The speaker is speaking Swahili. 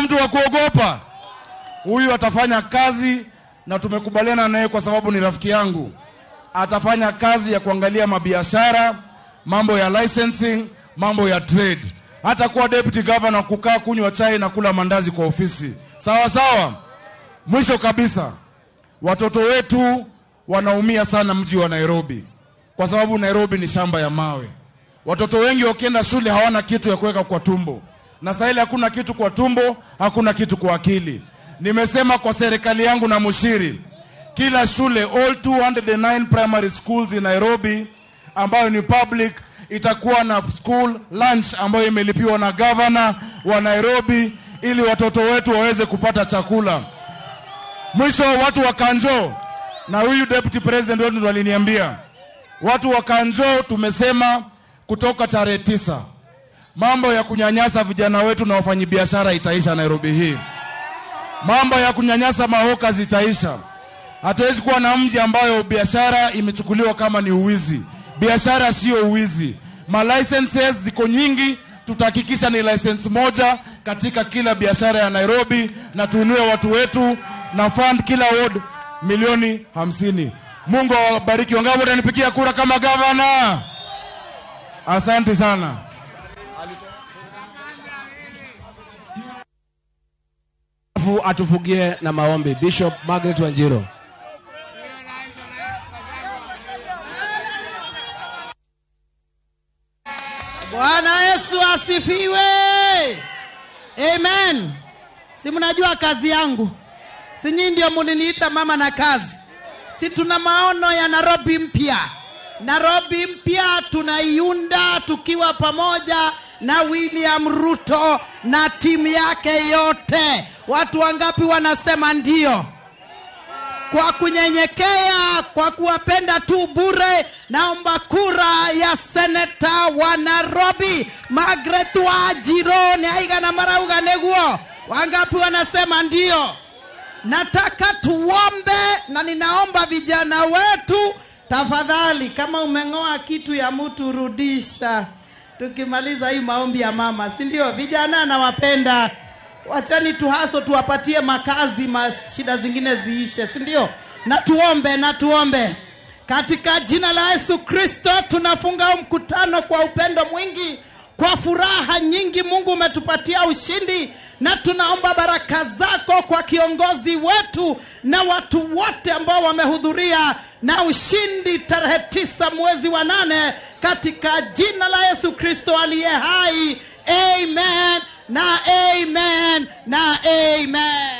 mtu wa kuogopa. Huyu atafanya kazi na tumekubaliana naye kwa sababu ni rafiki yangu. Atafanya kazi ya kuangalia mabiashara, mambo ya licensing, mambo ya trade. Hata kuwa deputy governor kukaa kunywa chai na kula mandazi kwa ofisi. Sawa sawa. Mwisho kabisa, watoto wetu wanaumia sana mji wa Nairobi, kwa sababu Nairobi ni shamba ya mawe. Watoto wengi wakienda shule hawana kitu ya kuweka kwa tumbo. Na sasa ile hakuna kitu kwa tumbo, hakuna kitu kwa akili. Nimesema kwa serikali yangu na Mushiri, kila shule, all 209 primary schools in Nairobi ambayo ni public, itakuwa na school lunch ambayo imelipiwa na governor wa Nairobi ili watoto wetu waweze kupata chakula. Mwisho, watu wa Kanjo, na huyu deputy president wetu ndo aliniambia, watu wa Kanjo tumesema kutoka tarehe 9 mambo ya kunyanyasa vijana wetu na wafanyibiashara itaisha Nairobi hii. Mambo ya kunyanyasa mahoka zitaisha. Hatuwezi kuwa na mji ambayo biashara imechukuliwa kama ni uwizi. Biashara sio uwizi. Ma licenses ziko nyingi, tutahakikisha ni license moja katika kila biashara ya Nairobi, na tuinue watu wetu na fund kila ward milioni 50. Mungu awabariki. Wangapi watanipigia kura kama governor? Asante sana. Atufugie na maombi Bishop Margaret Wanjiru. Bwana Yesu asifiwe. Amen. Si mnajua kazi yangu? Si nyinyi ndio mliniita mama na kazi? Si tuna maono ya Nairobi mpya. Nairobi mpya tunaiunda tukiwa pamoja na William Ruto na timu yake yote. Watu wangapi wanasema ndio? Kwa kunyenyekea, kwa kuwapenda tu bure, naomba kura ya seneta wa Nairobi Margaret Wanjiru ni aiga na marauga neguo. Wangapi wanasema ndio? Nataka tuombe, na ninaomba vijana wetu, tafadhali, kama umengoa kitu ya mtu rudisha. Tukimaliza hii maombi ya mama, si ndio? Vijana nawapenda. Wachani tuhaso tuwapatie makazi, shida zingine ziishe, si ndio? Na tuombe, na tuombe. Katika jina la Yesu Kristo tunafunga mkutano kwa upendo mwingi, kwa furaha nyingi. Mungu umetupatia ushindi, na tunaomba baraka zako kwa kiongozi wetu na watu wote ambao wamehudhuria, na ushindi tarehe 9 mwezi wa 8, katika jina la Yesu Kristo aliye hai. Amen na amen na amen.